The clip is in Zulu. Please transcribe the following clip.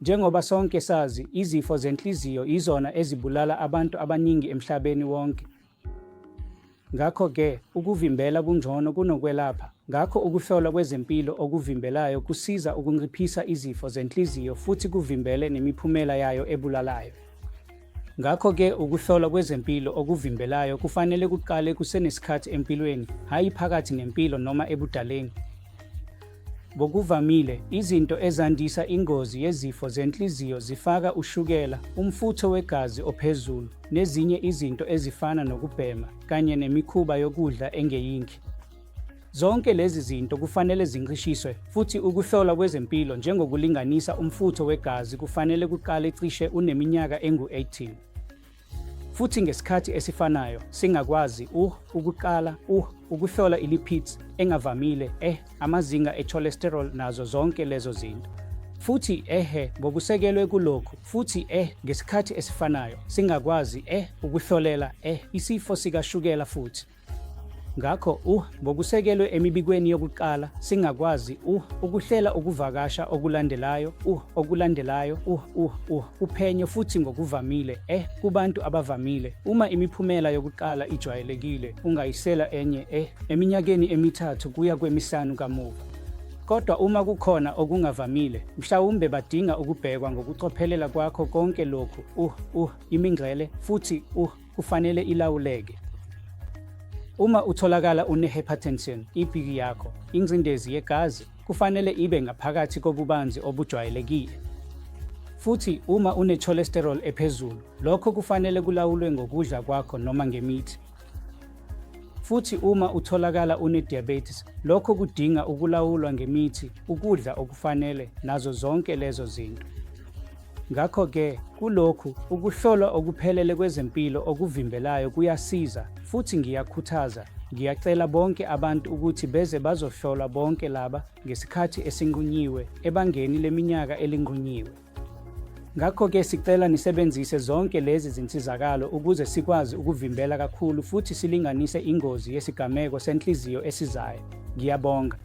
Njengoba sonke sazi, izifo zenhliziyo izona ezibulala abantu abaningi emhlabeni wonke. Ngakho-ke, ukuvimbela kungcono kunokwelapha. Ngakho ukuhlolwa kwezempilo okuvimbelayo kusiza ukunciphisa izifo zenhliziyo futhi kuvimbele nemiphumela yayo ebulalayo. Ngakho-ke ukuhlolwa kwezempilo okuvimbelayo kufanele kuqale kusenesikhathi empilweni, hhayi phakathi nempilo noma ebudaleni. Ngokuvamile, izinto ezandisa ingozi yezifo zenhliziyo zifaka ushukela, umfutho wegazi ophezulu, nezinye izinto ezifana nokubhema kanye nemikhuba yokudla engeyinhle. Zonke lezi zinto kufanele zincishiswe futhi ukuhlolwa kwezempilo njengokulinganisa umfutho wegazi kufanele kuqale cishe uneminyaka engu-18. Futhi ngesikhathi esifanayo singakwazi ukuqala ukuhlola i-lipids engavamile, amazinga e-cholesterol nazo zonke lezo zinto. Futhi ehhe ngokusekelwe kulokhu futhi ngesikhathi esifanayo singakwazi ukuhlolela isifo sikashukela futhi. Ngakho, ngokusekelwe emibikweni yokuqala, singakwazi ukuhlela ukuvakasha okulandelayo, okulandelayo, uphenyo futhi ngokuvamile, kubantu abavamile, uma imiphumela yokuqala ijwayelekile, ungayisela enye, eminyakeni emithathu kuya kwemihlanu kamuva. Kodwa uma kukhona okungavamile, mhlawumbe badinga ukubhekwa ngokucophelela kwakho konke lokhu, imingcele, futhi kufanele ilawuleke. Uma utholakala une-hypertension, i-BP yakho, ingcindezi yegazi, kufanele ibe ngaphakathi kobubanzi obujwayelekile. Futhi uma une-cholesterol ephezulu, lokho kufanele kulawulwe ngokudla kwakho noma ngemithi. Futhi uma utholakala une-diabetes, lokho kudinga ukulawulwa ngemithi, ukudla okufanele, nazo zonke lezo zinto. Ngakho-ke, kulokhu, ukuhlolwa okuphelele kwezempilo okuvimbelayo kuyasiza, futhi ngiyakhuthaza, ngiyacela bonke abantu ukuthi beze bazohlolwa bonke laba ngesikhathi esinqunyiwe, ebangeni leminyaka elinqunyiwe. Ngakho-ke sicela nisebenzise zonke lezi zinsizakalo ukuze sikwazi ukuvimbela kakhulu futhi silinganise ingozi yesigameko senhliziyo esizayo. Ngiyabonga.